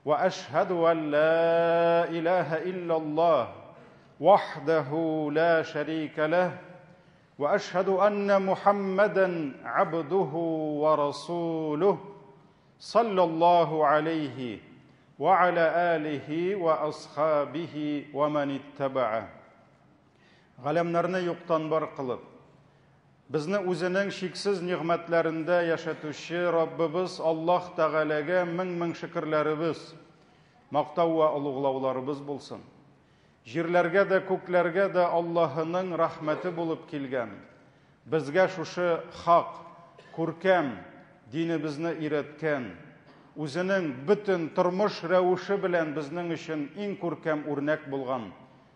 وأشهد أن لا إله إلا الله وحده لا شريك له وأشهد أن محمدا عبده ورسوله صلى الله عليه وعلى آله وأصحابه ومن اتبعه. Галәмнәрне юктан бар кылып, безне үзенең чиксез нигъмәтләрендә яшәтүче Раббыбыз Аллаһ Тәгаләгә мең-мең шөкерләребез, мактау вә олуглауларыбыз булсын. Җирләргә дә, күкләргә дә Аллаһының рәхмәте булып килгән, безгә шушы хак, күркәм динебезне өйрәткән, үзенең бөтен тормыш рәвеше белән безнең өчен иң күркәм үрнәк булган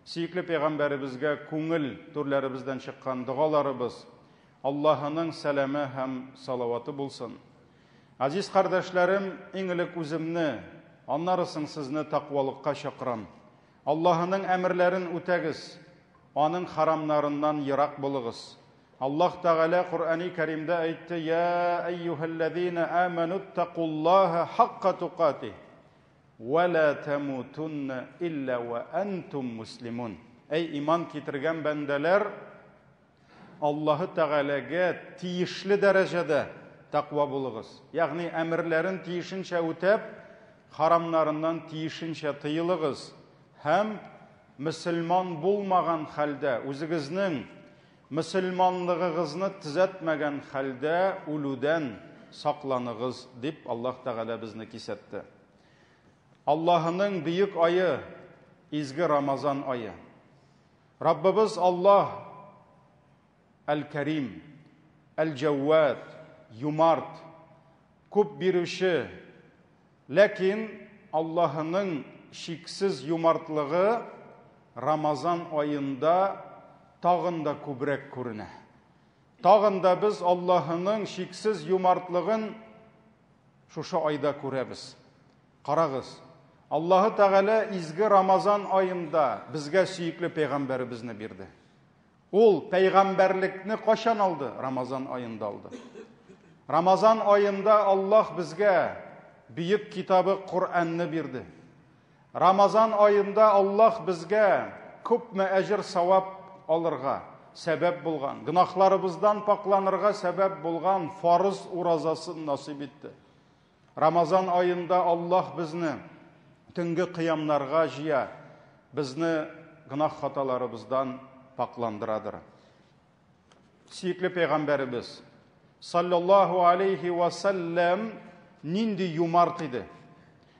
сөекле пәйгамбәребезгә күңел түрләребездән чыккан догаларыбыз, Аллаһының сәламе һәм салаваты булсын. Азиз кардәшләрем, иң элек үземне, аннары соң сезне тәкъвалыкка чакырам. Аллаһының әмерләрен үтәгез, аның харамнарыннан ерак булыгыз. Аллаһ Тәгалә Коръәни Кәримдә әйтте: "Я әйюһәлләзина амануттакуллаһа хакка тукатих вә лә тәмутунна илля вә әнтум муслимун". Әй иман китергән бәндәләр, Аллаһы Тәгаләгә тиешле дәрәҗәдә тәкъва булыгыз. Ягъни әмерләрен тиешенчә үтәп, харамнарыннан тиешенчә тыелыгыз һәм мөселман булмаган хәлдә, үзегезнең мөселманлыгыгызны төзәтмәгән хәлдә үлүдән сакланыгыз, дип Аллаһ Тәгалә безне кисәтте. Аллаһының бөек ае, изге Рамазан ае. Раббыбыз Аллаһ Әл-Кәрим, Әл-Җәввад, юмарт, күп бирүче, ләкин Аллаһының чиксез юмартлыгы Рамазан аенда тагын да күбрәк күренә. Тагын да без Аллаһының чиксез юмартлыгын шушы айда күрәбез. Карагыз, Аллаһы Тәгалә изге Рамазан аенда безгә сөекле пәйгамбәребезне бирде. Ул пәйгамбәрлекне кайчан алды? Рамазан аенда алды. Рамазан аенда Аллаһ безгә бөек китабы Коръәнне бирде. Рамазан аенда Аллаһ безгә күпме әҗер савап алырга сәбәп булган, гөнаһларыбыздан пакланырга сәбәп булган фарыз уразасын насыйп итте. Рамазан аенда Аллаһ безне төнге кыямнарга җыя, безне гөнаһ хаталарыбыздан пакландырадыр. Сөекле пәйгамбәребез саллаллаһу алейхи ва саллям нинди юмарт иде.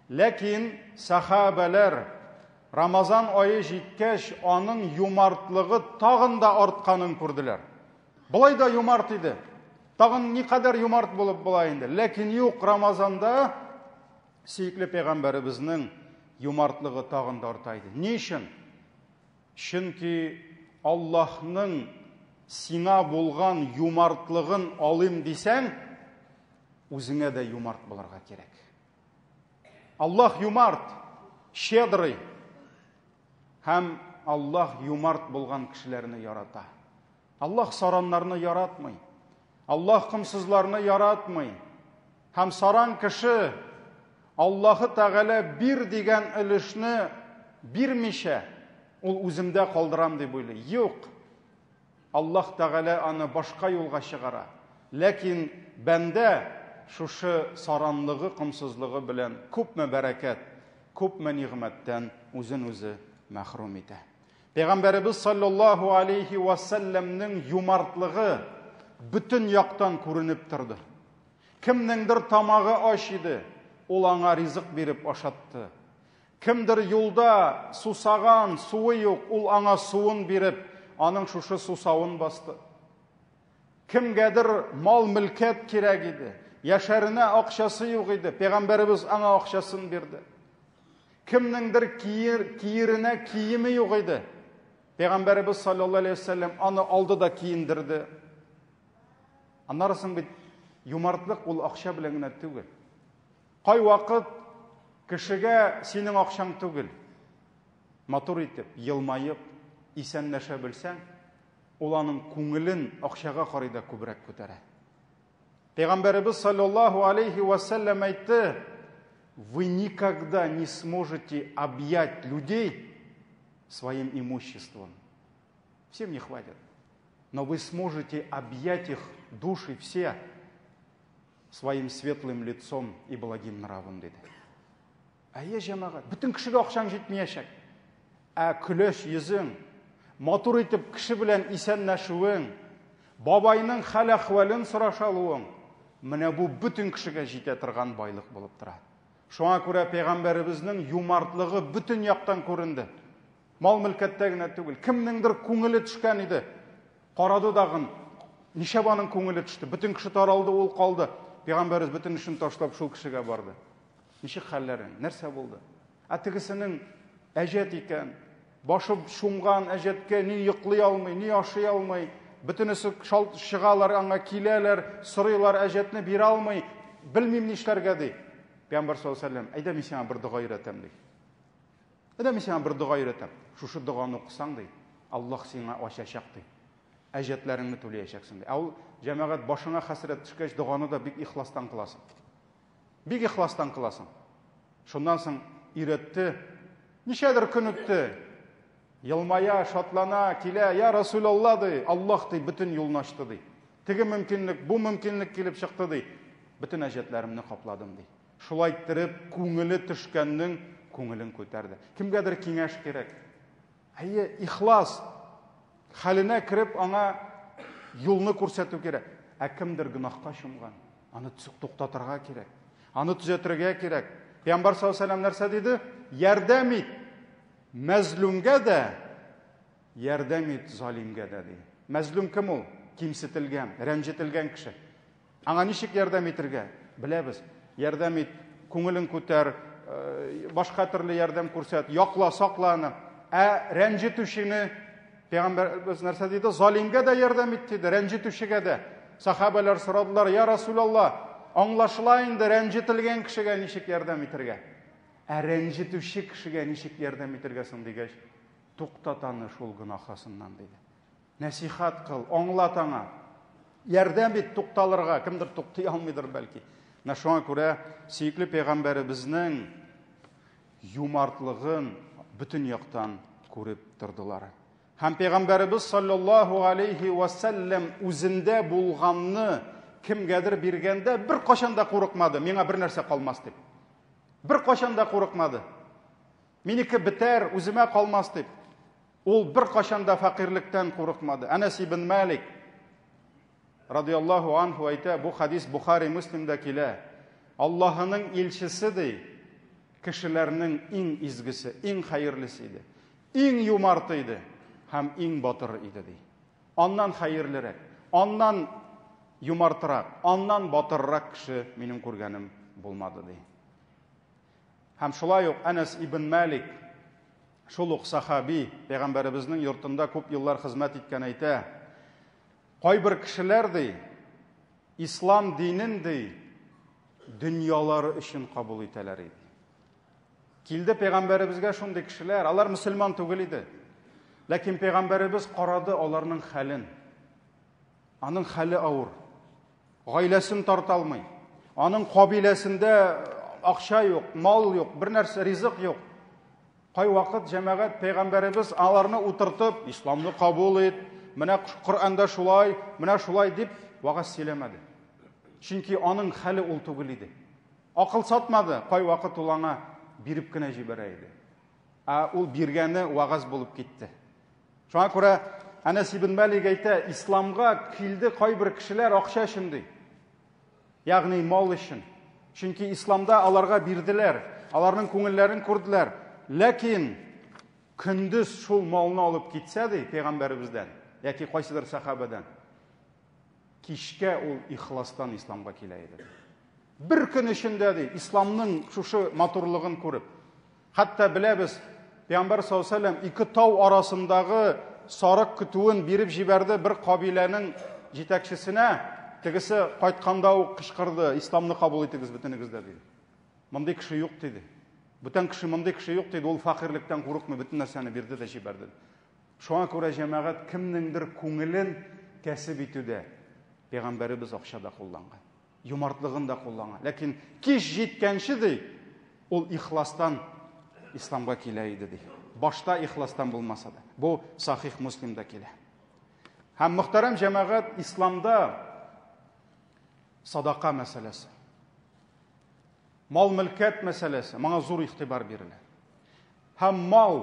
Ләкин сахабәләр Рамазан ае җиткәч, аның юмартлыгы тагын да артканын күрделәр. Болай да юмарт иде. Тагын никадәр юмарт булып була инде. Ләкин юк, Рамазанда сөекле пәйгамбәребезнең юмартлыгы тагын да арта иде. Ни өчен? Чөнки Аллаһның сиңа булган юмартлыгын алыйм дисәң, үзеңә дә юмарт булырга кирәк. Аллаһ юмарт, щедрый. Һәм Аллаһ юмарт булган кешеләрне ярата. Аллаһ сараннарны яратмый. Аллаһ комсызларны яратмый. Һәм саран кеше Аллаһы Тәгалә бир дигән өлешне бирмичә, ул үземдә калдырам дип уйлый. Юк. Аллаһ Тәгалә аны башка юлга чыгара. Ләкин бәндә шушы саранлыгы, комсызлыгы белән күпме бәрәкәт, күпме нигъмәттән үзен-үзе мәхрүм итә. Пәйгамбәребез саллаллаһу алейхи ва сәлләмнең юмартлыгы бөтен яктан күренеп торды. Кемнеңдер тамагы ач иде, ул аңа ризык биреп ашатты. Кемдер юлда сусаган, суы юк, ул аңа суын биреп, аның шушы сусавын басты. Кемгәдер мал-мөлкәт кирәк иде, яшәренә акчасы юк иде, пәйгамбәребез аңа акчасын бирде. Кемнеңдер киер, киеренә киеме юк иде. Пәйгамбәребез саллаллаһу алейһи вәсәлләм аны алды да киендерде. Аннары соң бит юмартлык ул акча белән генә түгел. Кайвакыт кешегә синең акчаң түгел. Матур итеп, елмаеп, исәнләшә белсәң, ул аның күңелен акчага карый да күбрәк күтәрә. Пәйгамбәребез саллаллаһу алейхи ва саллям әйтте: Вы никогда не сможете объять людей своим имуществом. Всем не хватит. Но вы сможете объять их души все своим светлым лицом и благим нравом, диде. Әйе, җәмәгать, бөтен кешегә акчаң җитмәячәк. Ә көләч йөзең, матур итеп кеше белән исәнләшүең, бабайның хәл-әхвәлен сораша алуың, менә бу бөтен кешегә җитә торган байлык булып тора. Шуңа күрә пәйгамбәребезнең юмартлыгы бөтен яктан күренде. Мал-мөлкәттә генә түгел, кемнеңдер күңеле төшкән иде. Карады дагын, нишләп аның күңеле төште? Бөтен кеше таралды, ул калды. Пәйгамбәребез бөтен эшен ташлап шул кешегә барды. Ничек хәлләрең? Нәрсә булды? Ә тегесенең әҗәт икән. Башы чумган әҗәткә ни йоклый алмый, ни ашый алмый. Бөтенесе чыгалар, аңа киләләр, сорыйлар, әҗәтне бирә алмый. Белмим нишләргә ди. Пәйгамбәр саллаллаһу алейһи ва сәлләм, әйдә мин сиңа бер дога өйрәтәм ди. Әйдә мин сиңа бер дога өйрәтәм. Шушы доганы укысаң ди, Аллаһ сиңа ачачак ди. Әҗәтләреңне түләячәксең ди. Ә ул җәмәгать башыңа хәсрәт төшкәч, доганы да бик ихластан кыласың. Бик ихластан кыласың. Шуннан соң өйрәтте. Ничәдер көн үтте. Елмая, шатлана, килә, я Расулалла ди, Аллаһ ди, бөтен юлны ачты ди. Теге мөмкинлек, бу мөмкинлек килеп чыкты ди. Бөтен әҗәтләремне капладым ди. Шулай иттереп, күңеле төшкәннең күңелен күтәрде. Кемгәдер киңәш кирәк. Әйе, ихлас хәленә кереп аңа юлны күрсәтү кирәк. Ә кемдер гөнаһка чумган, аны туктатырга кирәк. Аны төзәтергә кирәк. Пәйгамбәр саллаллаһу алейһи нәрсә диде? Ярдәм ит мәзлүмгә дә, ярдәм ит залимгә дә ди. Мәзлүм кем ул? Кимсетелгән, рәнҗетелгән кеше. Аңа ничек ярдәм итергә? Беләбез. Ярдәм ит, күңелен күтәр, э, башка төрле ярдәм күрсәт, якла, сакла аны. Ә рәнҗетүчене Пәйгамбәрбез нәрсә диде? Залимгә дә ярдәм ит диде, рәнҗетүчегә дә. Сахабәләр сорадылар, я Расулалла, аңлашыла инде рәнҗетелгән кешегә ничек ярдәм итергә? Ә рәнҗетүче кешегә ничек ярдәм итергә соң дигәч, туктат аны шул гөнаһасыннан диде. Нәсихат кыл, аңлат аңа. Ярдәм ит тукталырга, кемдер туктый алмыйдыр бәлки. Менә шуңа күрә сөекле пәйгамбәребезнең юмартлыгын бөтен яктан күреп тордылар. Һәм пәйгамбәребез саллаллаһу алейхи ва сәлләм үзендә булганны кемгәдер биргәндә бер кашан да курыкмады, миңа бер нәрсә калмас дип. Бер кашан да курыкмады. Минеке бетәр, үземә калмас дип. Ул бер кашан да фәкыйрьлектән курыкмады. Әнәс ибн Малик радиаллаһу анху әйтә, бу хадис Бухари Муслимда килә. Аллаһының илчесе ди, кешеләрнең иң изгесе, иң хәерлесе иде. Иң юмарты иде һәм иң батыры иде ди. Аннан хәерлерәк, аннан юмартырак, аннан батыррак кеше минем күргәнем булмады ди. Һәм шулай ук Әнәс ибн Малик шул ук сахаби, пәйгамбәребезнең йортында күп еллар хезмәт иткән әйтә. Кайбер кешеләр ди, ислам динен ди, дөньялары өчен кабул итәләр иде. Килде пәйгамбәребезгә шундый кешеләр, алар мөселман түгел иде. Ләкин пәйгамбәребез карады аларның хәлен. Аның хәле авыр. Гаиләсен тарта алмый. Аның кабиләсендә акча юк, мал юк, бер нәрсә, ризык юк. Кайвакыт җәмәгать пәйгамбәребез аларны утыртып, исламны кабул ит, менә Коръәндә шулай, менә шулай дип вагаз сөйләмәде. Чөнки аның хәле ул түгел иде. Акыл сатмады, кайвакыт ул аңа биреп кенә җибәрә иде. Ә ул биргәне вагаз булып китте. Шуңа күрә Әнәс ибн Мәлик әйтә, исламга килде кайбер кешеләр акча өчен ди. Ягъни мал өчен. Чөнки исламда аларга бирделәр, аларның күңелләрен күрделәр. Ләкин көндез шул малны алып китсә ди пәйгамбәребездән яки кайсыдыр сахабадан, кичкә ул ихластан исламга килә иде. Бер көн эчендә ди исламның шушы матурлыгын күреп. Хәтта беләбез, Пәйгамбәр саллаллаһу алейһи ике тау арасындагы сарык көтүен биреп җибәрде бер кабиләнең җитәкчесенә. Тегесе кайтканда ук кычкырды, исламны кабул итегез бөтенегез дә диде. Мондый кеше юк диде. Бүтән кеше мондый кеше юк диде. Ул фәкыйрьлектән курыкмый, бөтен нәрсәне бирде дә җибәрде. Шуңа күрә җәмәгать кемнеңдер күңелен кәсеп итүдә пәйгамбәребез акча да кулланган. Юмартлыгын да кулланган. Ләкин кич җиткәнче ди, Ул ихластан исламга килә иде ди. Башта ихластан булмаса да. Бу Сахих Муслимда килә. Һәм мөхтәрәм җәмәгать исламда садака мәсьәләсе. Мал-мөлкәт мәсьәләсе, моңа зур игътибар бирелә. Һәм мал,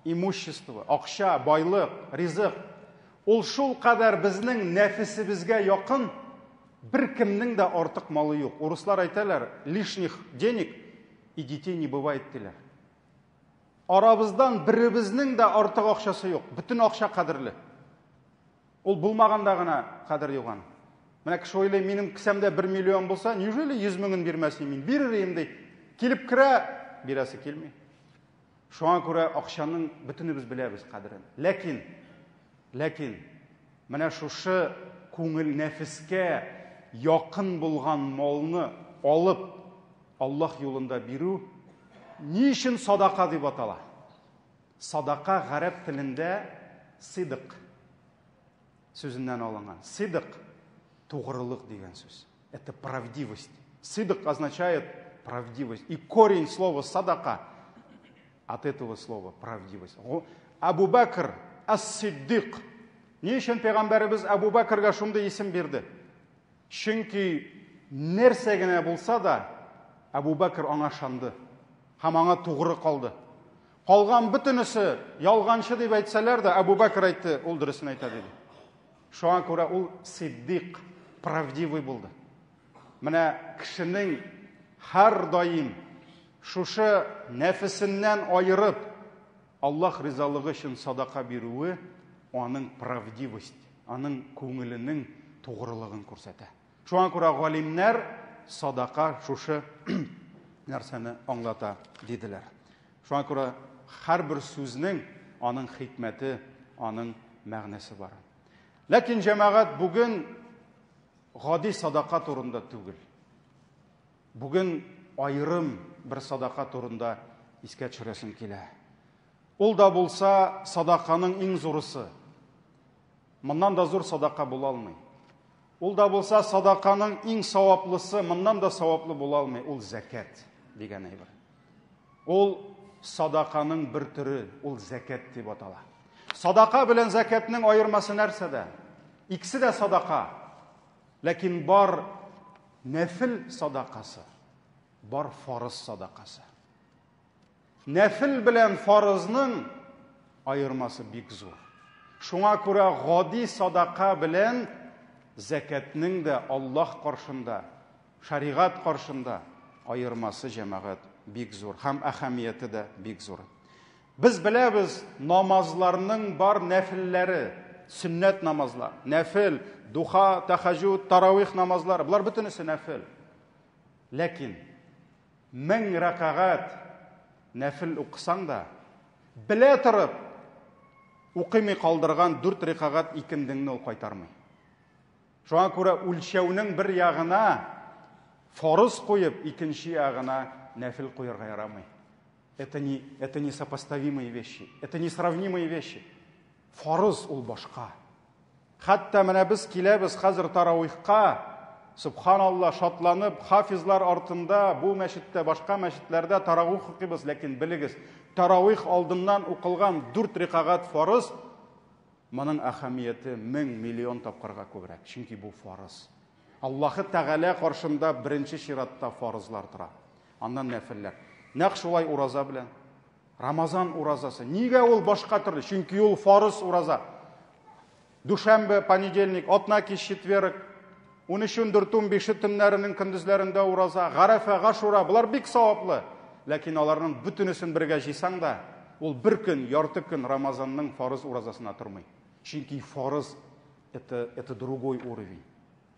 имущество, акча, байлык, ризык, ул шул кадәр безнең нәфесебезгә якын, беркемнең дә артык малы юк. Урыслар әйтәләр, лишних денег и детей не бывает диләр. Арабыздан беребезнең дә артык акчасы юк. Бөтен акча кадерле. Ул булмаганда гына кадер юк аның. Менә кеше уйлый, минем кесәмдә 1 миллион булса, неужели 100 меңен бирмәс мин? Бирер идем ди. Килеп керә, бирәсе килми. Шуңа күрә акчаның бөтенебез беләбез кадерен. Ләкин, ләкин менә шушы күңел нәфескә якын булган малны алып Аллаһ юлында бирү ни өчен садака дип атала? Садака гарәп телендә сидык сүзеннән алынган. Сидык тугрылык дигән сүз. Это правдивость. Сидык означает правдивость. И корень слова садака от этого слова правдивость. Абу Бакр ас-Сиддик. Ни өчен пәйгамбәребез Абу Бакрга шундый исем бирде? Чөнки нәрсә генә булса да, Абу Бакр аңа ышанды һәм аңа тугры калды. Калган бөтенесе ялганчы дип әйтсәләр дә, Әбу Бәкр әйтте, ул дөресен әйтә диде. Шуңа күрә ул сиддик, правдивый булды. Менә кешенең һәрдаим шушы нәфесеннән аерып, Аллаһ ризалыгы өчен садака бирүе аның правдивость, аның күңеленең тугрылыгын күрсәтә. Шуңа күрә галимнәр садака шушы нәрсәне аңлата диделәр. Шуңа күрә һәрбер сүзнең аның хикмәте, аның мәгънәсе бар. Ләкин җәмәгать бүген гади садака турында түгел. Бүген аерым бер садака турында искә төшерәсем килә. Ул да булса садаканың иң зурысы. Моннан да зур садака була алмый. Ул да булса садаканың иң саваплысы, моннан да саваплы була алмый, ул зәкәт дигән әйбер. Ул садаканың бер төре, ул зәкәт дип атала. Садака белән зәкәтнең аермасы нәрсәдә? Икесе дә садака. Ләкин бар нәфил садакасы, бар фарыз садакасы. Нәфел белән фарызның аермасы бик зур. Шуңа күрә гади садака белән зәкәтнең дә Аллаһ каршында, шәригать каршында аермасы җәмәгать бик зур һәм әһәмияте дә бик зур. Без беләбез, намазларның бар нәфелләре, сөннәт намазлар, нәфел, духа, тәхәҗүд, таравих намазлары, болар бөтенесе нәфел. Ләкин 1000 рәкәгать нәфел укысаң да, белә торып, укымый калдырган дүрт рәкәгать икендеңне ул кайтармый. Шуңа күрә үлчәүнең бер ягына фарыз куеп, икенче ягына нәфел куярга ярамый. Это не, это не сопоставимые вещи, это не сравнимые вещи. Фарыз ул башка. Хәтта менә без киләбез хәзер таравихка, субханалла, шатланып, хафизлар артында, бу мәчеттә, башка мәчетләрдә таравих укыйбыз, ләкин белегез, таравих алдыннан укылган дүрт рикагать фарыз, моның әһәмияте мең миллион тапкырга күбрәк, чөнки бу фарыз. Аллаһы Тәгалә каршында беренче чиратта фарызлар тора. Аннан нәфелләр. Нәкъ шулай ураза белән. Рамазан уразасы. Нигә ул башка төрле? Чөнки ул фарыз ураза. Дүшәмбе, понедельник, атна кич, четверг, 13, 14, 15 төннәренең көндезләрендә ураза, Гарәфә, Гашура, болар бик саваплы. Ләкин аларның бөтенесен бергә җыйсаң да, ул бер көн, ярты көн Рамазанның фарыз уразасына тормый. Чөнки фарыз это, это другой уровень.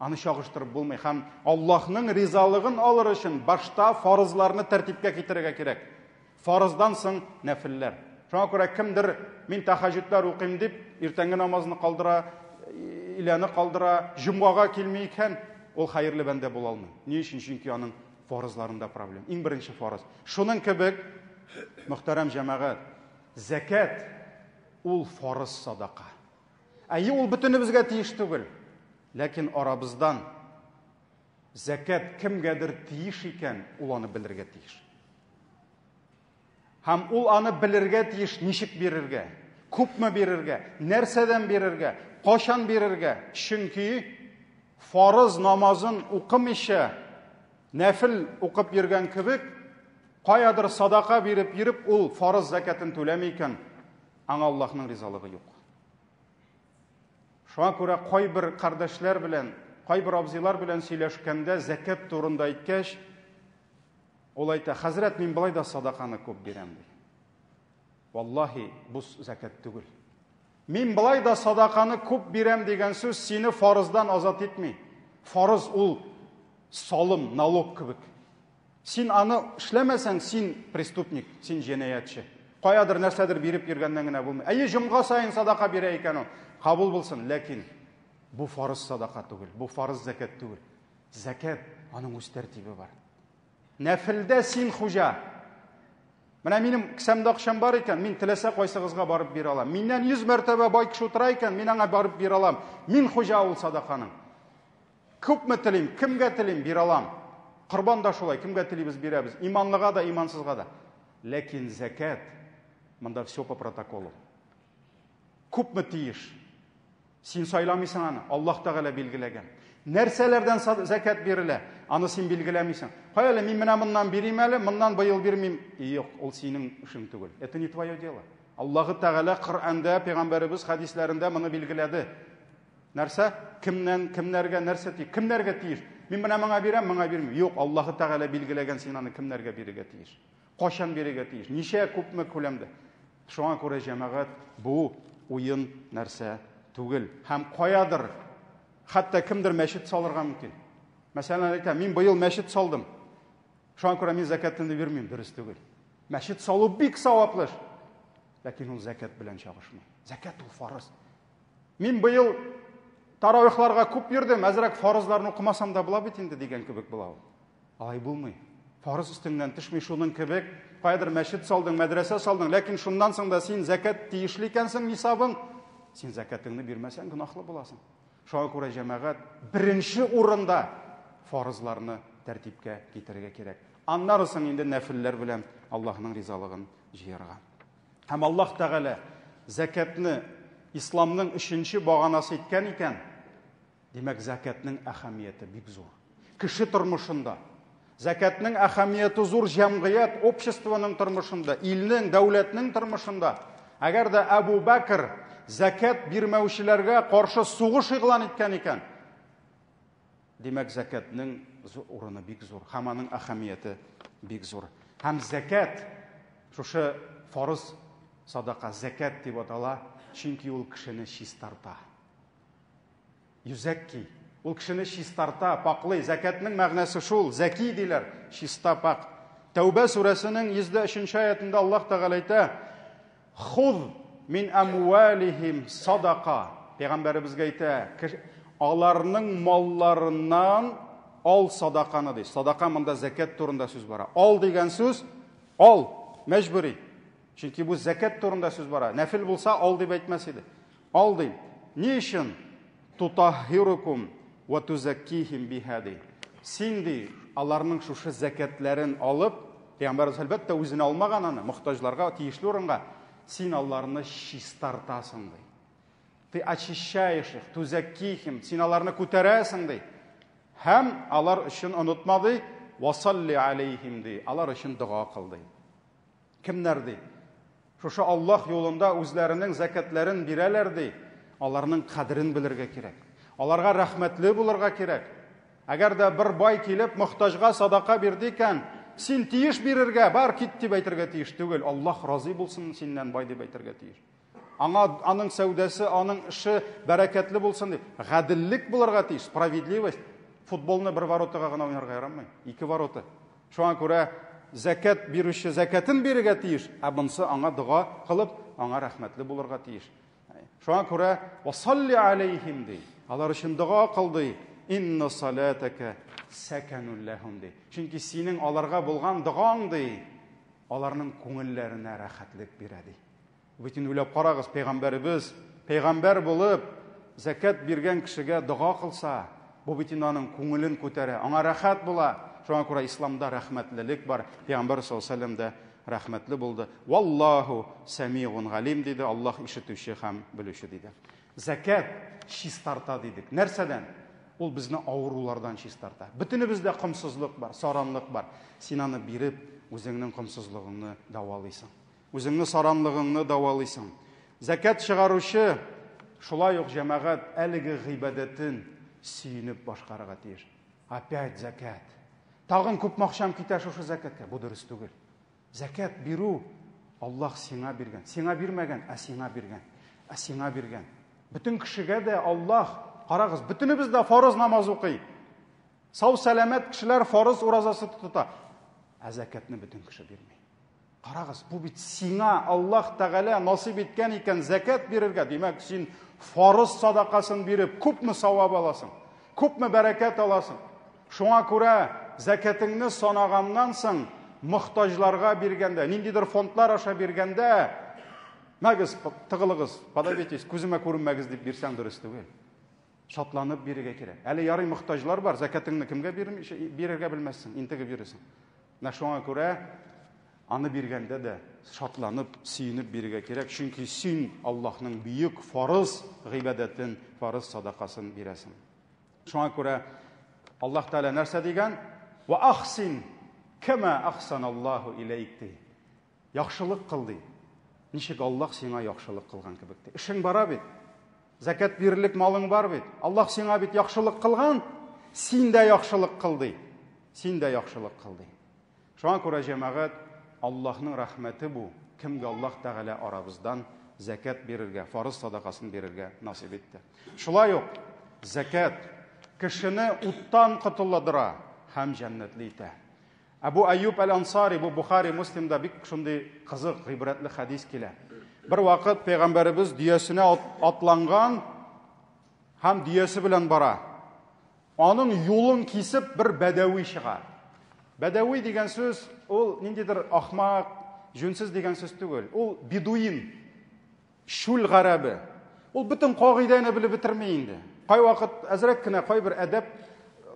Аны чагыштырып булмый һәм Аллаһның ризалыгын алыр өчен башта фарызларны тәртипкә китерергә кирәк. Фарыздан соң нәфелләр. Шуңа күрә кемдер мин тәһәҗҗүдләр укыйм дип, иртәнге намазны калдыра, иләне калдыра, җомгага килми икән, ул хәерле бәндә була алмый. Ни өчен? Чөнки аның фарызларында проблем. Иң беренче фарыз. Шуның кебек, мөхтәрәм җәмәгать, зәкәт ул фарыз садака. Әйе, ул бөтенебезгә тиеш түгел. Ләкин арабыздан зәкәт кемгәдер тиеш икән, ул аны белергә тиеш. Һәм ул аны белергә тиеш, ничек бирергә, күпме бирергә, нәрсәдән бирергә, кайчан бирергә. Чөнки фарыз намазын укымыйча, нәфел укып йөргән кебек, каядыр садака биреп йөреп, ул фарыз зәкятен түләми икән, аңа Аллаһның ризалыгы юк. Шуңа күрә кайбер кардәшләр белән, кайбер абзыйлар белән сөйләшкәндә зәкят турында әйткәч, ул әйтә, хәзрәт, мин болай да садаканы күп бирәм, ди. Валлаһи, бу зәкят түгел. Мин болай да садаканы күп бирәм дигән сүз сине фарыздан азат итми. Фарыз ул салым, налог кебек. Син аны эшләмәсәң, син преступник, син җинаятьче. Каядыр нәрсәдер биреп йөргәннән генә булмый. Әйе, җомга саен садака бирә икән ул. Кабул булсын, ләкин бу фарыз садака түгел, бу фарыз зәкят түгел. Зәкят аның үз тәртибе бар. Нәфилдә син хуҗа. Менә минем кесәмдә акчам бар икән, мин теләсә кайсыгызга барып бирә алам. Миннән 100 мәртәбә бай кеше утыра икән, мин аңа барып бирә алам. Мин хуҗа ул садаканың. Күпме телим, кемгә телим, бирә алам. Корбан да шулай, кемгә телибез, бирәбез. Иманлыга да, имансызга да. Ләкин зәкят, монда все по протоколу. Күпме тиеш? Син сайламыйсың аны, Аллаһ Тәгалә билгеләгән. Нәрсәләрдән зәкят бирелә? Аны син билгеләмисең. Кая әле, мин менә моннан бирим әле, моннан быел бирмим. Юк, ул синең эшең түгел. Это не твое дело. Аллаһы Тәгалә Коръәндә, пәйгамбәребез хәдисләрендә моны билгеләде. Нәрсә? Кемнән, кемнәргә, нәрсә тиеш? Кемнәргә тиеш? Мин менә моңа бирәм, моңа бирмим. Юк, Аллаһы Тәгалә билгеләгән, син аны кемнәргә бирергә тиеш? Кайчан бирергә тиеш? Ничә, күпме күләмдә? Шуңа күрә җәмәгать бу уен нәрсә түгел. Һәм каядыр, хәтта кемдер мәчет салырга мөмкин. Мәсәлән, әйтә, мин быел мәчет салдым. Шуңа күрә мин зәкятымны бирмим, дөрес түгел. Мәчет салу бик саваплы эш. Ләкин ул зәкят белән чагышмый. Зәкят ул фарыз. Мин быел таравихларга күп йөрдем, әзрәк фарызларны укымасам да була бит инде дигән кебек була ул. Алай булмый. Фарыз өстеңнән төшми шуның кебек. Каядыр мәчет салдың, мәдрәсә салдың, ләкин шуннан соң да син зәкят тиешле икәнсең нисабың. Син зәкятыңны бирмәсәң гөнаһлы буласың. Шуңа күрә җәмәгать беренче урында фарызларны тәртипкә китерергә кирәк. Аннары соң инде нәфилләр белән Аллаһның ризалыгын җыярга. Һәм Аллаһ Тәгалә зәкятны исламның өченче баганасы иткән икән, димәк, зәкятның әһәмияте бик зур. Кеше тормышында зәкятның әһәмияте зур җәмгыять, обществоның тормышында, илнең, дәүләтнең тормышында. Әгәр дә Әбу Бәкр зәкят бирмәүчеләргә каршы сугыш игълан иткән икән, димәк, зәкятның урыны бик зур һәм аның әһәмияте бик зур. Һәм зәкят шушы фарыз садака, зәкят дип атала, чөнки ул кешене чистарта. Юзәкки. Ул кешене чистарта, паклый. Зәкятның мәгънәсе шул, зәки диләр, чиста пак. Тәүбә сүрәсенең 103 аятында Аллаһ Тәгалә әйтә: Хуз мин амвалихим садака. Пәйгамбәребезгә әйтә, аларның малларыннан ал садаканы ди. Садака монда зәкят турында сүз бара. Ал дигән сүз ал, мәҗбүри. Чөнки бу зәкят турында сүз бара. Нәфил булса, ал дип әйтмәс иде. Ал ди. Ни өчен? Тутаххирукум ва тузаккихим биха ди. Син ди, аларның шушы зәкятләрен алып, Пәйгамбәрбез әлбәттә үзенә алмаган аны, мохтаҗларга тиешле урынга, син аларны чистартасың ди. Ты очищаешь их, тузаккихим, син аларны күтәрәсең ди. Һәм алар өчен онытма ди, васалли алейхим ди, алар өчен дога кыл ди. Кемнәр ди? Шушы Аллаһ юлында үзләренең зәкятләрен бирәләр ди. Аларның кадерен белергә кирәк. Аларга рәхмәтле булырга кирәк. Әгәр дә бер бай килеп мохтаҗга садака бирде икән, син тиеш бирергә, бар кит дип әйтергә тиеш түгел. Аллаһ разый булсын синнән, бай дип әйтергә тиеш. Аңа аның сәүдәсе, аның эше бәрәкәтле булсын дип. Гаделлек булырга тиеш, справедливость. Футболны бер воротага гына уйнарга ярамый, ике ворота. Шуңа күрә зәкят бирүче зәкятен бирергә тиеш, ә монысы аңа дога кылып, аңа рәхмәтле булырга тиеш. Шуңа күрә васалли алейхим ди. Алар өчен дога кыл ди. Инна салатака сәкәнул ләһум ди. Чөнки синең аларга булган догаң ди, аларның күңелләренә рәхәтлек бирә ди. Бит инде уйлап карагыз, пәйгамбәребез пәйгамбәр булып, зәкят биргән кешегә дога кылса, бу бит инде аның күңелен күтәрә, аңа рәхәт була. Шуңа күрә исламда рәхмәтлелек бар. Пәйгамбәр саллаллаһу алейһи ва сәлләм дә рәхмәтле булды. Валлаһу сәмигун галим диде, Аллаһ ишетүче һәм белүче диде. Зәкят чистарта дидек. Нәрсәдән? Ул безне авырулардан чистарта. Бөтенебездә комсызлык бар, саранлык бар. Син аны биреп, үзеңнең комсызлыгыңны дәвалыйсың. Үзеңне саранлыгыңны дәвалыйсың. Зәкят чыгаручы шулай ук җәмәгать әлеге гыйбадәтен сөенеп башкарырга тиеш. Опять зәкят. Тагын күпме акчам китә шушы зәкятка? Бу дөрес түгел. Зәкят бирү Аллаһ сиңа биргән. Сиңа бирмәгән, ә сиңа биргән. Ә сиңа биргән. Бөтен кешегә дә Аллаһ, карагыз, бөтенебез дә фарыз намаз укый. Сау сәламәт кешеләр фарыз уразасы тота. Ә зәкятне бөтен кеше бирми. Карагыз, бу бит сиңа Аллаһ Тәгалә насыйп иткән икән зәкят бирергә. Димәк, син фарыз садакасын биреп, күпме савап аласың, күпме бәрәкәт аласың. Шуңа күрә зәкятеңне санаганнан соң мохтаҗларга биргәндә, ниндидер фондлар аша биргәндә, мәгез, тыгылыгыз, подавитесь, күземә күренмәгез дип бирсәң дөрес түгел. Шатланып бирергә кирәк. Әле ярый мохтаҗлар бар, зәкятеңне кемгә бирергә белмәссең, интегеп йөрисең. Менә шуңа күрә аны биргәндә дә шатланып, сөенеп бирергә кирәк, чөнки син Аллаһның бөек фарыз гыйбадәтен, фарыз садакасын бирәсең. Шуңа күрә Аллаһ Тәгалә нәрсә дигән? Ва ахсин кама ахсаналлаһу иләйк ди. Яхшылык кыл ди. Ничек Аллаһ сиңа яхшылык кылган кебек ди. Эшең бара бит. Зәкят бирерлек малың бар бит. Аллаһ сиңа бит яхшылык кылган, син дә яхшылык кыл ди. Син дә яхшылык кыл ди. Шуңа күрә җәмәгать, Аллаһның рәхмәте бу, кемгә Аллаһ Тәгалә арабыздан зәкят бирергә, фарыз садакасын бирергә насыйп итте. Шулай ук зәкят кешене уттан котылдыра һәм җәннәтле итә. Әбу Әйюб әл-Ансари, бу Бухари, Муслимда бик шундый кызык, гыйбрәтле хәдис килә. Бер вакыт пәйгамбәребез дөясенә атланган һәм дөясе белән бара. Аның юлын кисеп бер бәдәви чыга. Бәдәви дигән сүз ул ниндидер ахмак, җүнсез дигән сүз түгел. Ул бедуин. Чүл гарәбе. Ул бөтен кагыйдәне белеп бетерми инде. Кайвакыт әзрәк кенә кайбер әдәп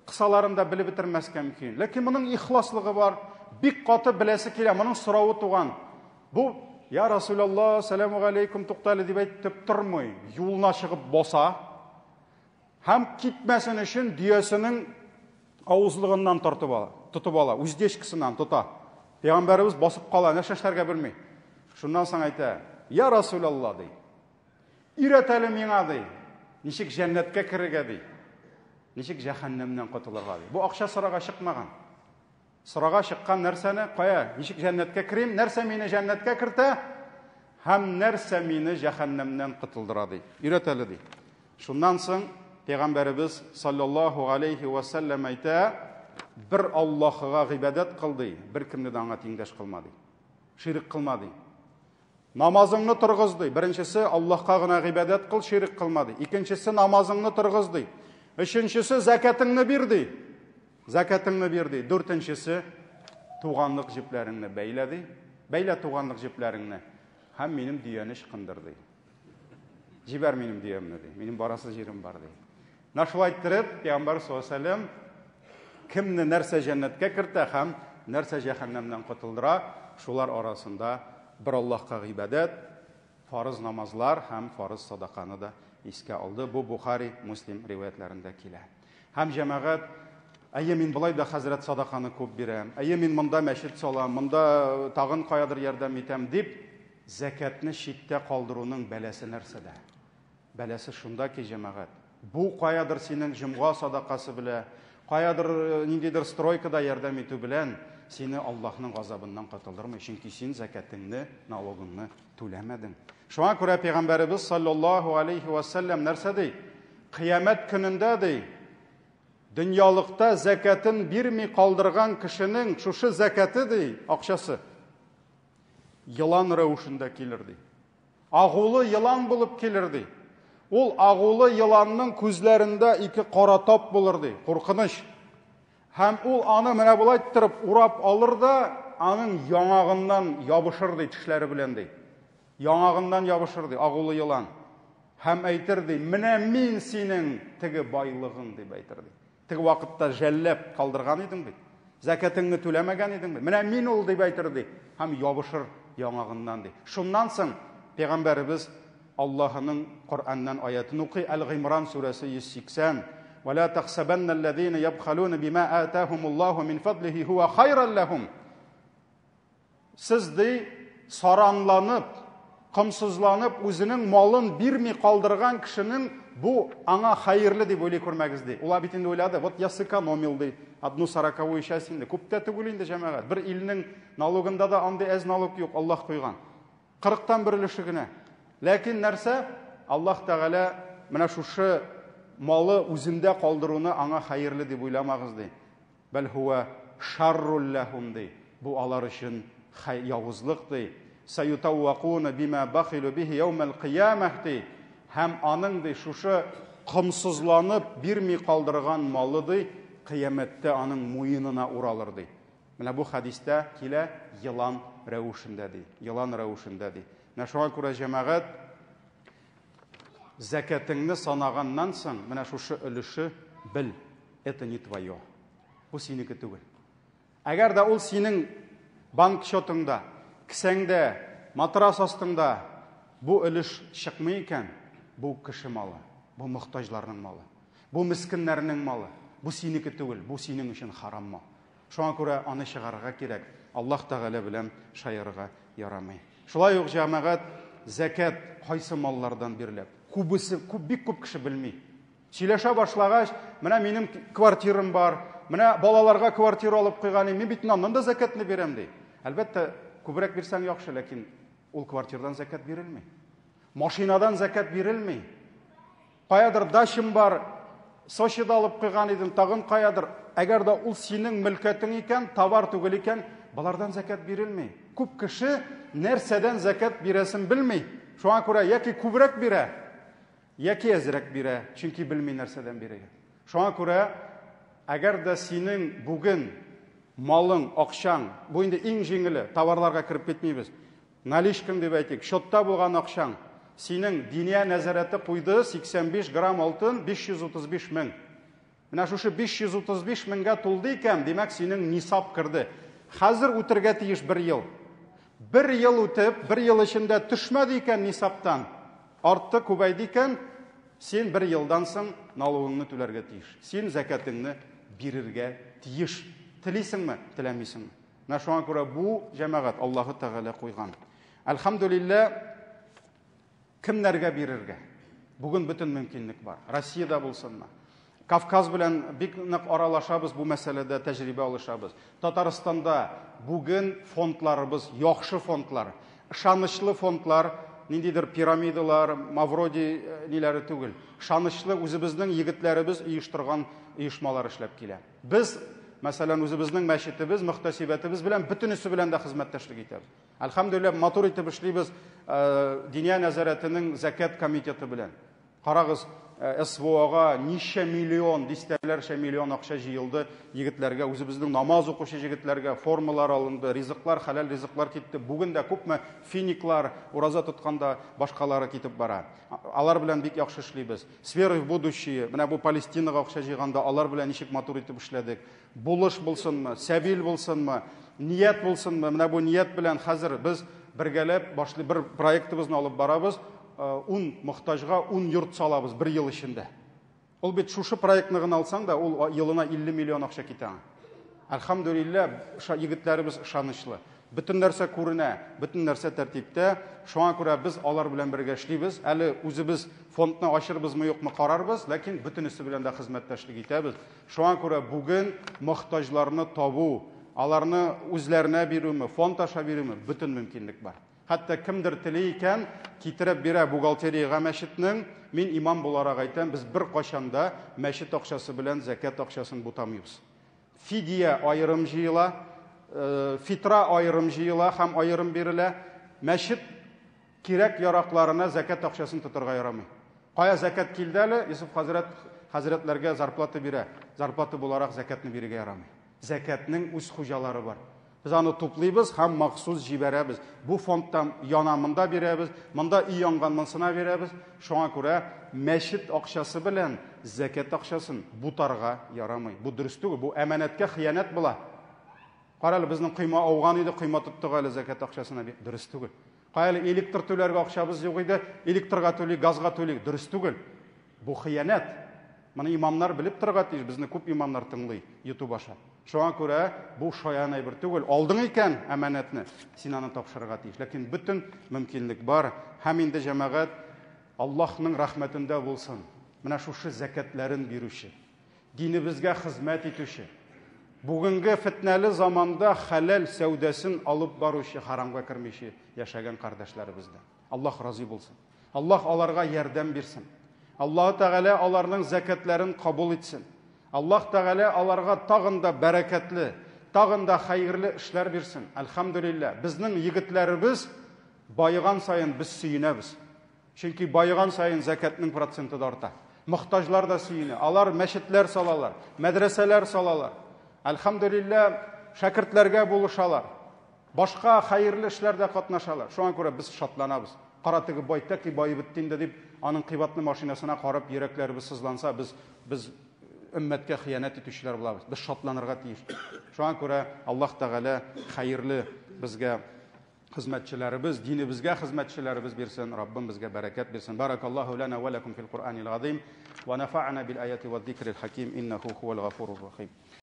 кысаларын да белеп бетермәскә мөмкин. Ләкин моның ихласлыгы бар. Бик каты беләсе килә, моның соравы туган. Бу, я Расулаллаһ, сәламу алейкум, туктале дип әйтеп тормый. Юлына чыгып баса. Һәм китмәсен өчен дөясенең авызлыгыннан тартып ала, тотып ала, уздечкасыннан тота. Пәйгамбәребез басып кала, нәрсә эшләргә белми. Шуннан соң әйтә: "Я Расулалла" ди. Өйрәт әле миңа ди. Ничек җәннәткә керергә ди. Ничек җәһәннәмнән котылырга ди. Бу акча сорага чыкмаган. Сорага чыккан нәрсәне, кая, ничек җәннәткә керим, нәрсә мине җәннәткә кертә һәм нәрсә мине җәһәннәмнән котылдыра ди. Өйрәт әле ди. Шуннан соң Пәйгамбәребез саллаллаһу алейхи ва сәлләм әйтә, бер Аллаһыга гыйбадәт кыл ди, беркемне дә аңа тиңдәш кылма ди. Ширк кылма ди. Намазыңны торгыз ди. Беренчесе Аллаһка гына гыйбадәт кыл, ширк кылма ди. Икенчесе намазыңны торгыз ди. Өченчесе зәкәтеңне бир ди. Зәкәтеңне бир ди. Дүртенчесе туганлык җепләреңне бәйлә ди. Бәйлә туганлык җепләреңне һәм минем дөяне ычкындыр ди. Җибәр минем дөямне ди. Минем барасы җирем бар ди. Менә шулай иттереп, Пәйгамбәр саллаллаһу алейһи вәсәлләм кемне нәрсә җәннәткә кертә һәм нәрсә җәһәннәмнән котылдыра, шулар арасында бер Аллаһка гыйбадәт, фарыз намазлар һәм фарыз садаканы да искә алды. Бу Бухари, Муслим риваятләрендә килә. Һәм җәмәгать, әйе, мин болай да хәзрәт садаканы күп бирәм, әйе, мин монда мәчет салам, монда тагын каядыр ярдәм итәм дип, зәкятне читтә калдыруның бәласе нәрсәдә? Бәласе шунда ки, җәмәгать, бу каядыр синең җомга садакасы белә, каядыр э, ниндидер стройкада ярдәм итү белән сине Аллаһның газабыннан котылдырмый, чөнки син зәкятеңне, налогыңны түләмәдең. Шуңа күрә пәйгамбәребез саллаллаһу алейхи ва саллям нәрсә ди? Кыямәт көнендә ди, дөньялыкта зәкятен бирми калдырган кешенең шушы зәкяте ди, акчасы елан рәвешендә килер ди. Агулы елан булып килер ди. Ул агулы еланның күзләрендә ике кара тап булыр ди, куркыныч. Һәм ул аны менә болай иттереп урап алыр да, аның яңагыннан ябышыр ди тешләре белән ди. Яңагыннан ябышыр ди агулы елан. Һәм әйтер ди, менә мин синең теге байлыгың дип әйтер ди. Теге вакытта жәлләп калдырган идең бит. Зәкәтеңне түләмәгән идеңме? Менә мин ул дип әйтер ди. Һәм ябышыр яңагыннан ди. Шуннан соң пәйгамбәребез Аллаһының Коръәннән аятын укый, Әл-Гыймран сүрәсе 180. Ва ла тахсабанналлазина ябхалуна бима атахумуллаху мин фадлихи хуа хайран лахум. Сез ди саранланып, комсызланып, үзенең малын бирми калдырган кешенең бу аңа хәерле дип уйлый күрмәгез ди. Улар бит инде уйлады, вот я сэкономил ди, одну сороковую часть инде. Күп тә түгел инде, җәмәгать. Бер илнең налогында да андый әз налог юк, Аллаһ куйган. Кырыктан бер өлеше генә. Ләкин нәрсә? Аллаһ Тәгалә менә шушы малы үзендә калдыруны аңа хәерле дип уйламагыз ди. Бәл һуә шаррул ләһум ди. Бу алар өчен явызлык ди. Саютаввакуна бима бахилу бихи яумәл кыямәһ ди. Һәм аның ди шушы комсызланып бирми калдырган малы ди кыямәттә аның муенына уралыр ди. Менә бу хәдистә килә елан рәвешендә ди. Елан рәвешендә ди. Менә шуңа күрә җәмәгать зәкәтеңне санаганнан соң менә шушы өлеше бел, это не твое. Бу синеке түгел. Әгәр дә ул синең банк счетыңда, кесәңдә, матрас астыңда бу өлеш чыкмый икән, бу кеше малы, бу мохтаҗларның малы, бу мескеннәрнең малы, бу синеке түгел, бу синең өчен харам мал. Шуңа күрә аны чыгарырга кирәк. Аллаһ Тәгалә белән шаярырга ярамый. Шулай ук җәмәгать зәкят кайсы маллардан бирелә? Күбесе, күп, бик күп кеше белми. Сөйләшә башлагач, менә минем квартирам бар, менә балаларга квартира алып куйган, мин бит аннан да зәкятне бирәм ди. Әлбәттә, күбрәк бирсәң яхшы, ләкин ул квартирадан зәкят бирелми. Машинадан зәкят бирелми. Каядыр дачам бар, Сочида алып куйган идем, тагын каядыр. Әгәр дә ул синең мөлкәтең икән, товар түгел икән, болардан зәкят бирелми. Күп кеше нәрсәдән зәкят бирәсен белми. Шуңа күрә яки күбрәк бирә, яки әзрәк бирә, чөнки белми нәрсәдән бирергә. Шуңа күрә әгәр дә синең бүген малың, акчаң, бу инде иң җиңеле, товарларга кереп китмибез. Наличкаң дип әйтик, счетта булган акчаң, синең Диния нәзарәте куйды 85 грамм алтын 535 мең. Менә шушы 535 меңгә тулды икән, димәк, синең нисаб керде. Хәзер үтергә тиеш бер ел. Бер ел үтеп, бер ел эчендә төшмәде икән нисабтан, артты, күбәйде икән, син бер елдан соң налогыңны түләргә тиеш. Син зәкәтеңне бирергә тиеш. Телисеңме, теләмисеңме? Менә шуңа күрә бу җәмәгать Аллаһы Тәгалә куйган. Әлхәмдүлиллә, кемнәргә бирергә? Бүген бөтен мөмкинлек бар. Россиядә булсынмы? Кавказ белән бик нык аралашабыз, бу мәсьәләдә тәҗрибә алышабыз. Татарстанда бүген фондларыбыз яхшы фондлар, ышанычлы фондлар, ниндидер пирамидалар, Мавроди э, ниләре түгел. Ышанычлы үзебезнең егетләребез оештырган оешмалар эшләп килә. Без, мәсәлән, үзебезнең мәчетебез, мөхтәсибәтебез белән бөтенесе белән дә хезмәттәшлек итәбез. Әлхәмдүлилләһ, матур итеп эшлибез э, Диния нәзарәтенең зәкят комитеты белән. Карагыз, э, СВОга ничә миллион, дистәләрчә миллион акча җыелды егетләргә, үзебезнең намаз укучы егетләргә формалар алынды, ризыклар, хәләл ризыклар китте. Бүген дә күпме финиклар ураза тотканда башкалары китеп бара. Алар белән бик яхшы эшлибез. С верой в будущее, менә бу Палестинага акча җыйганда алар белән ничек матур итеп эшләдек. Булыш булсынмы, сәбил булсынмы, ният булсынмы, менә бу ният белән хәзер без бергәләп башлый бер проектыбызны алып барабыз. 10 мохтаҗга 10 йорт салабыз бер ел эчендә. Ул бит шушы проектны гына алсаң да, ул елына 50 миллион акча китә. Әлхәмдүлилләһ, егетләребез ышанычлы. Бөтен нәрсә күренә, бөтен нәрсә тәртиптә. Шуңа күрә без алар белән бергә эшлибез. Әле үзебез фондны ачырбызмы, юкмы карарбыз, ләкин бөтенесе белән дә хезмәттәшлек итәбез. Шуңа күрә бүген мохтаҗларны табу, аларны үзләренә бирүме, фонд аша бирүме, бөтен мөмкинлек бар. Хәтта кемдер тели икән, китереп бирә бухгалтериягә мәчетнең. Мин имам буларак әйтәм, без беркайчан да мәчет акчасы белән зәкят акчасын бутамыйбыз. Фидия аерым җыела, э, фитра аерым җыела һәм аерым бирелә. Мәчет кирәк яракларына зәкят акчасын тотарга ярамый. Кая зәкят килде әле, Юсуф хәзрәт хәзрәтләргә зарплата бирә. Зарплата буларак зәкятны бирергә ярамый. Зәкятнең үз хуҗалары бар. Без аны туплыйбыз һәм махсус җибәрәбез. Бу фондтан яна монда бирәбез, монда өй янган монсына бирәбез. Шуңа күрә мәчет акчасы белән зәкят акчасын бутарга ярамый. Бу дөрес түгел, бу әманәткә хыянәт була. Кара әле, безнең койма ауган иде, койма тоттык әле зәкят акчасына. Дөрес түгел. Кая әле, электр түләргә акчабыз юк иде, электрга түлик, газга түлик. Дөрес түгел. Бу хыянәт. Моны имамнар белеп торырга тиеш, безне күп имамнар тыңлый YouTube аша. Шуңа күрә бу шаян әйбер түгел. Алдың икән әманәтне, син аны тапшырырга тиеш. Ләкин бөтен мөмкинлек бар. Һәм инде җәмәгать Аллаһның рәхмәтендә булсын. Менә шушы зәкятләрен бирүче, динебезгә хезмәт итүче, бүгенге фетнәле заманда хәләл сәүдәсен алып баручы, харамга кермичә яшәгән кардәшләребездән. Аллаһ разый булсын. Аллаһ аларга ярдәм бирсен. Аллаһ Тәгалә аларның зәкятләрен кабул итсен. Аллаһ Тәгалә аларга тагын да бәрәкәтле, тагын да хәерле эшләр бирсен. Әлхәмдүлилләһ, безнең егетләребез баеган саен без сөенәбез. Чөнки баеган саен зәкятнең проценты да арта. Мохтаҗлар да сөенә. Алар мәчетләр салалар, мәдрәсәләр салалар. Әлхәмдүлилләһ, шәкертләргә булышалар. Башка хәерле эшләрдә катнашалар. Шуңа күрә без шатланабыз. Кара теге бай тәки баеп бетте инде дип, аның кыйбатлы машинасына карап йөрәкләребез сызланса, без без өммәткә хыянәт итүчеләр булабыз. Без шатланырга тиеш. Шуңа күрә Аллаһ Тәгалә хәерле безгә хезмәтчеләребез, динебезгә хезмәтчеләребез бирсен, Раббым безгә бәрәкәт бирсен. Баракаллаһу лана ва лакум фил Куръанил азим ва нафа'ана бил аяти ва зикрил хаким иннаху хувал гафурур рахим.